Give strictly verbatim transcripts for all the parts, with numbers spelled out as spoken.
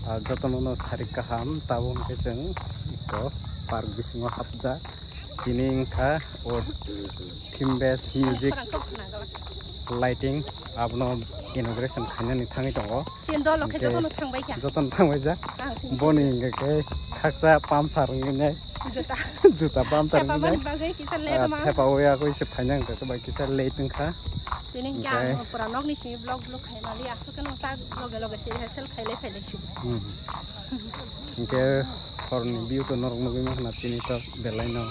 Ah, jotono no sarik kaham, tabuk hwnkhe chwng eko park bisingo hapjak. Tini wngkha o theme based music lighting, abono inauguration khainani thangwi tongo. Chini dolo khe Hwnkhe jotono thangbai kha. Jotono thangbai jak. Ang thangbai. Boni hwnkhe khe khaksa puncture wngwi nai. Juta. Juta puncture wngwi nai. Thepamani bagwi kisa late Ah, ma. Thepa wngya khe se phainai hwnkhe bai kisa late wngkha. Tini hwnkhe Hwnkhe ang pura nokni simi vlog vlog khaimali aswk kheno tak loge loge se rehearsal khailai phailai si. Hmm. Hwnkhe horni view to norok nugwi mankha na tini to belai no.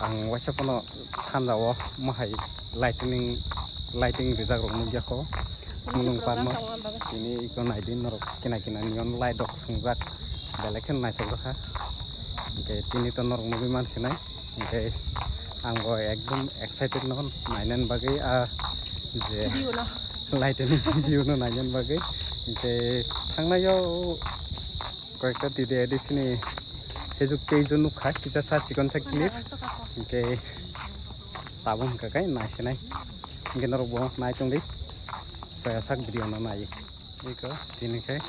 Ang waisa phano sanja o mohai lighting, lighting rijak rok nukya kho. Tini Mulung program parma. Tongo ang bagwi. Tini iko naidi norok kina kina neon light rok swngjak. Belai kheno naithok jakha. Hwnkhe tini to norok nugwi mansinai. Hwnkhe ang bo ekdom excited no nainani bagwi ah je View no. Lighting view no nainani bagwi. Hwnkhe thangnai o Koyekta tide edi sini hejuk teijo nukha, kisa sa chikon sa clip. Hwnkhe tabuk hwnkha khe naisinai. Hwnkhe norok bo nai tongdi. Soya sak video no nai. Iko tini khe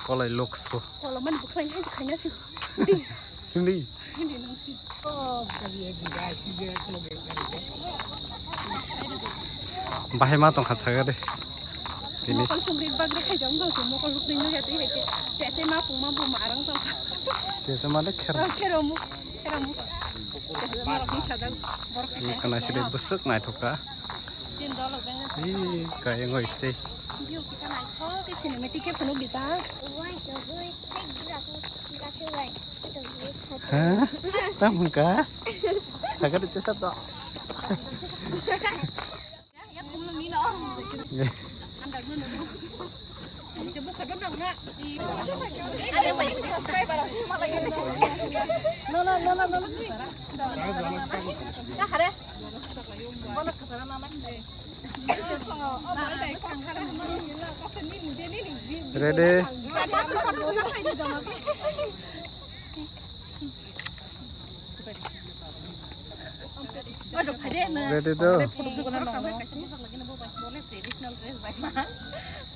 kolai looks bo. Kolomani bwkhwlaino hai khaina si. Hindi. Hindi nang si. Bahai ma tongkha saga de. Tini. Mokol chungri bagri khaijak wng tong se, mokol rukni nugya twi hai khe. Chese ma pung ma bu ma arang tongkha. Chese ma de kher. Oh, kheromu, kheromu. Borok ni sajak, borok ni Tini sajak. Khana side bwswk naithok kha. Tin dolok jang. Ih, kaya ngo stage. View kisa naithok khe cinematic khe phunuk di ta. Ha? Tam hwnkha? Sakha de tesa to. Ready? Ready do?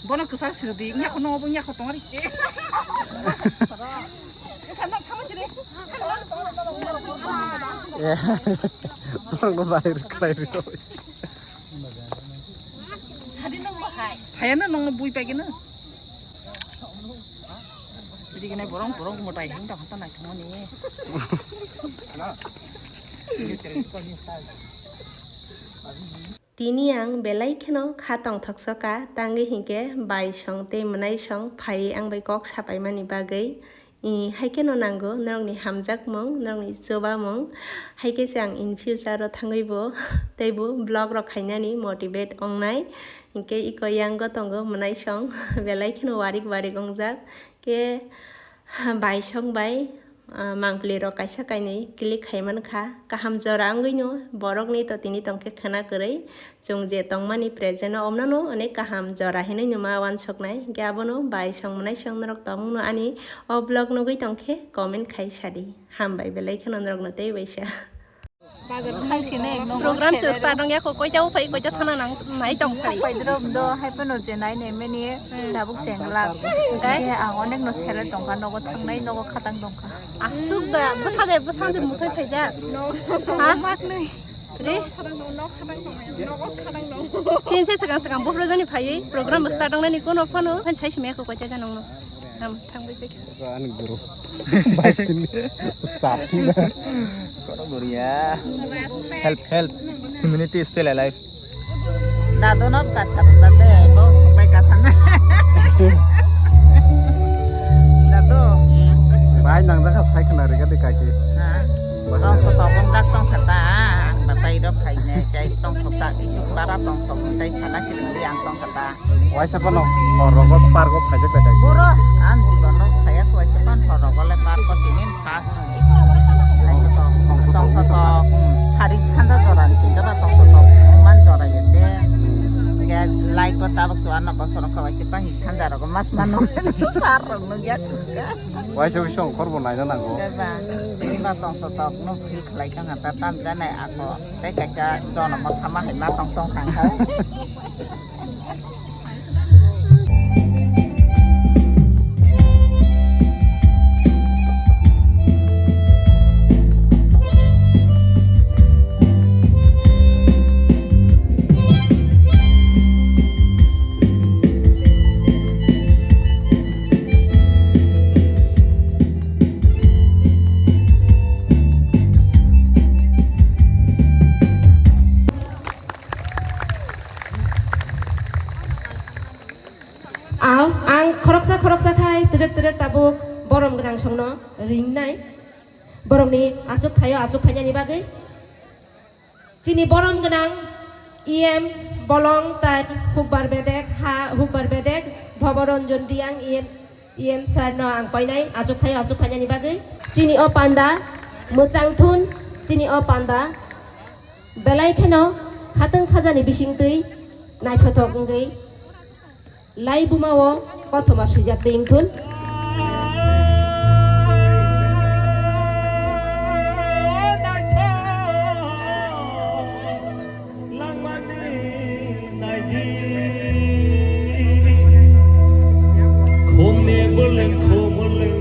Bono kwchar sirdi, nyakho no bo nyakho tongari. Eh, borok no bahai khlai rio. Hayano nongno bui paigino. Riginai borong borong motai hing tong hata naithokmani. Tini ang belai kheno kha tongthoksoka, tangwi hinkhe bai song tei mwnai song phaiwi ang bai kok sapaimani bagwi. I, hai kheno nango norokni hamjakmung, norokni chubamung. Hai khe se ang in future o thangwi bo tei bo vlog rok khainani motivate wngnai. Hinkhe iko yango tongo mwnai song, belai kheno warik warik wngjak. Khe bai song bai, ah, mangpili rok kaisa kainwi click khai mankha. Kaham jora wngwino borokni to tini tongkhe khwna kwrwi. Chwng je tongmani present o omnono onek kaham jora hinwi numa wansuknai. Hinkhe abono bai song mwnai song norok tongmungno ani o vlog nugwi tongkhe comment khai sadi. Hambai belai kheno norokno tei waisa. Program se start wngya kho, koita o phai, koita thana nang nai tong sari. Paidrom do, hai phano je nai nai mani, tabuk chengla. Dai? Ang onek no sere tongkha, nogo thangnai, nogo khatang tongkha. Asuk da, bwsa de, bwsa de muthai phaijak. Ha? Maknwi. Re? Tin se sakang sakang buphuru jani phaiwi program bo start wngnani kono phano phan sai simi ako koita janong no. Ram thang bai bai. Ani guru. Bai sini. Ustad. Kono guru ya. Help, help. Humanity is still alive. Dado no kasar dade, bo supai kasar na. Dado. Bai nang jaga sai khna riga de kaki. Ha. Tong thok tong jak tong thata, ang batai rok khaine, tai tong thok ta, isu bara tong thok, tai sana siri ang tong thata. Waisa phano hor rogo park o phaijak bai kaki. Boro, ang jibono phaya waisa phano hor rogo le park o tinin pas. Tong thok tong thok, hmm, sarik sanja jora ni singkhe ba tong thok tong, man jora yete. Ke light ko tabak tu anak bosor ko waisa phano sanja rogo mas mano. Park rok no yak. Waisa waisa ongkhor bo naina nango. Keba, tini ba tong thok tong no feel khlai kha ta tam janai ako. Tei kaisa jonomo thama hai ma tong tong kha kha. Aw, ang khoroksa khoroksa khai twrwk twrwk tabuk borom gwnang songno ringnai. Borokni achuk thaio achuk phainani bagwi. Chini borom gwnang E M Bolong tai Hukbar Bedek, ha, Hukbar Bedek, Bhoboranjan Reang E M, E M sir no ang koinai achuk thaio achuk phainani bagwi. Chini o panda mwchang thun, chini o panda belai kheno khatwng khajani bisingtwi naithothok wngwi. Lai buma o kothoma swijak twi wngthun. Langmani naidi. Khumni bwlwng khumulwng.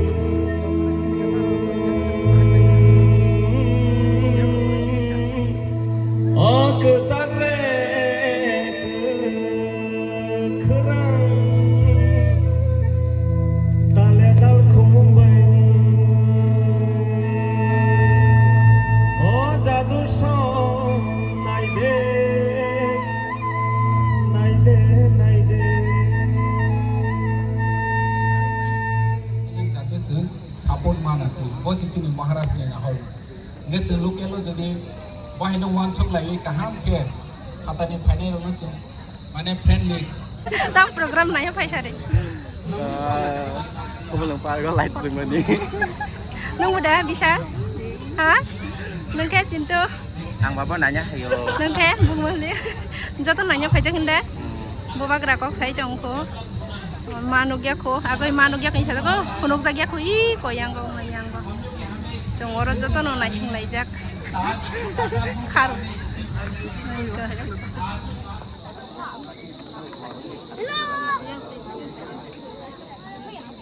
O kwchak le kwkhwrang tale dal khumung bai. O jadu song naide, naide, naide. Tei jadu chwng support mana twi, bo se chini Maharaj ni nahor. Hingke chwng local o jodi bahai no wansuk laiwi kaham khe phatani phainai rok no chwng mane friendly. Tang program naiya phaisa re. Ah, Khumulwng park o light swimani. Nung da bisa? Ha? Nung khe chintu? Ang babo nanya hayo. Nung khe bumuli. Joto nanya phaijak hinde. Hmm. Bubagra kok sai tong kho. Ma nukya kho, agoi ma nukya kho, isa ko phunukjakya kho, i ko yang ko, ma yang ko. Chwng oro jotono naising laijak. Khar.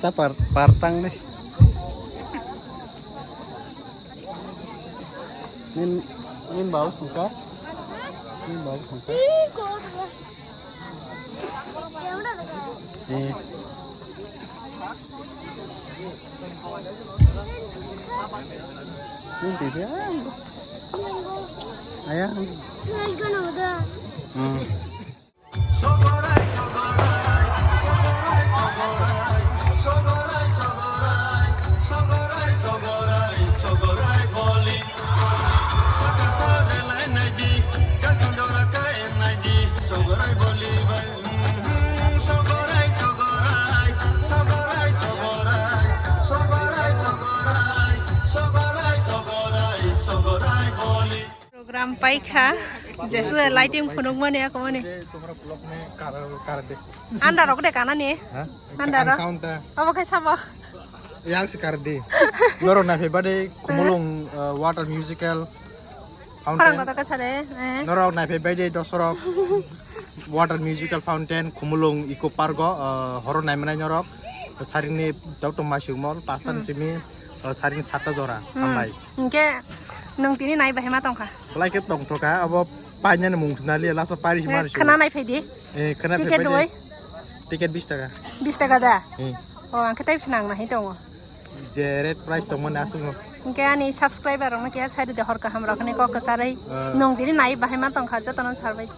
Ta par, par tang de. Nin, nin bau sungka. Nin bau sungka. Eh. Ini dia. Ayah. Hmm. Saka sa de lai nai di, kastom jora kai nai di, sogorai boli bai, mm, sogorai, sogorai, sogorai, sogorai, sogorai, sogorai, sogorai, sogorai, sogorai boli. Program paikha, jesu lighting phunukmani akomani. Andar rok de kanani? Ha? Andar. Ang sound ta. Abo khai sabo. Yang si kardi. Norok naiphaibadi Khumulwng, uh, water musical fountain. Khorang kotor khe sare, eh. Norok naiphaibadi dosorok water musical fountain Khumulwng Eco Park o, uh, horo naimanai norok. Saringni tokto masuk mol, pastan simi, uh, saring sata jora. Hmm. Hambai. Hingke nung tini nai bahai ma tongkha? Belai khe tongthokha, abo painani mung sinali, last o pari si mari si. Khana nai phaidi. Eh, khana ticket phaidi. Doi? Ticket bis taka. Bis taka da? Hmm. O, ang khe tei sinang na hai tongo. Je red price tongmani aswk no. Hingke ani subscriber rokno khe side de hor kaham rokni kok kwcharwi. Ah. Nung tini nai bahai ma tongkha jotono sarbai.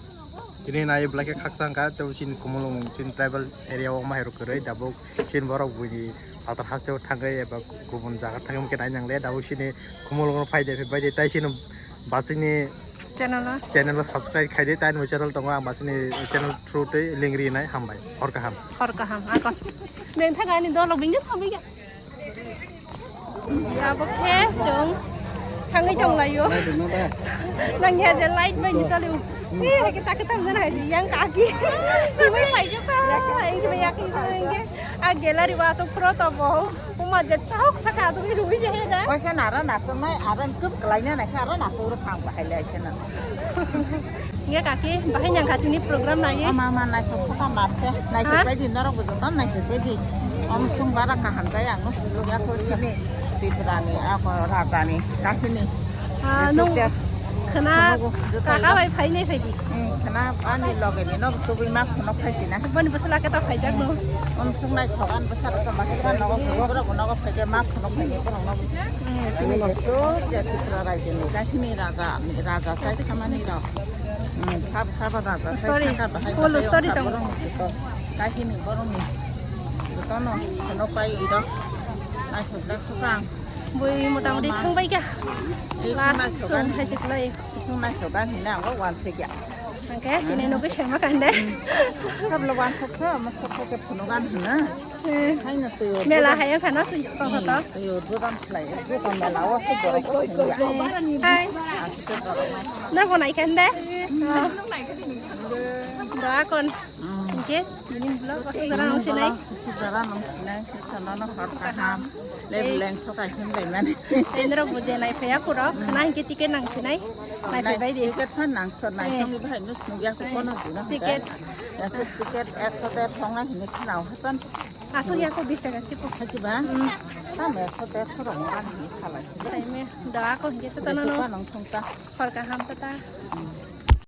Tini nai belai khe khaksa wngkha, tei chini Khumulwng chini tribal area o mahairok kwrwi, dabuk chini borok buini phatar hasteo thangwi eba kubun jaga thangwi khe nai nangle, dabuk chini Khumulwng phai de, phai de, tai chini bachini channel o, channel o subscribe khai de, tai ni channel tongo, ang bachini channel through tei link ri nai, hambai, hor kaham. Hor kaham, akon. Beng thang ani dolo bingyo thambiya. Abo khe chwng thangwi tonglaio. Nang ya je light bai ni chaliu. Ni hai ke chakhe tam jana hai yang kaki. Ni bai phai je pa. Yang ke yang ke. A gallery ba so pro to bo. Uma je chok saka so ni rui je na. Waisa nara na so nai aran kup kalaina na kha aran na so ro thang ba hai le aisa na. Nge kaki, bahai nang kha tini program nai. Ama, ama, naithok saka mar khe. Naithok pai di norok bo joto naithok pai di. Om sung bara kaham tai ang no suluk ya ko chini. Tripura ni, ako raja ni, kahini. Ah, nung khana kaka bai phai nai phai di. Hmm, khana ani loge ni nok tubui ma khunok phai sina. Boni bwsala khe to phai jak no. Om sung naithok an bwsala to masuk kan nogo phai borok nogo phai je ma khunok phai je borok nogo. Hmm, chini je suk je Tripura rajyo ni kahini raja, raja sai khamani rok. Hmm, sab-, sabo raja sai story, thangka bahai full bahai story rok tong. Borok ni jikok. Kahini borok ni Jotono, jotono pai ido. Naithok jak sukang. Bui motamoti thangbai kha. Last song hai se khlai. Isung naithok gan hina ang wan se kya. Angke tini nugwi saima kande. Kabla wan sok sa, ma sok ke phunu gan hina. Hai na tu. Mela hai ang khana tu kok to. Yo dudan khlai. Dudan mela o se borok ko. Hai. Asuk borok mai. Na bonai kande. Doa kon. Hingke, bini vlog asuk dara nang sinai. Sudara nang sinai, sudara nang hor kaham. Lebleng sokai him bai mani. Tei norok bo je nai phaiya kuro, khna hingke ticket nang sinai. Nai phai bai di. Ticket phan nang so nai thong bai nus nugya ko kono dino. Ticket. Ya sub ticket ekso der song na hini khna o hatan. Asuk ya ko bis taka sipo. Hati ba? Tam ekso der so rong nang hini khala si. Sai me da ko hingke to tano. Nang thong ta. Hor kaham to ta.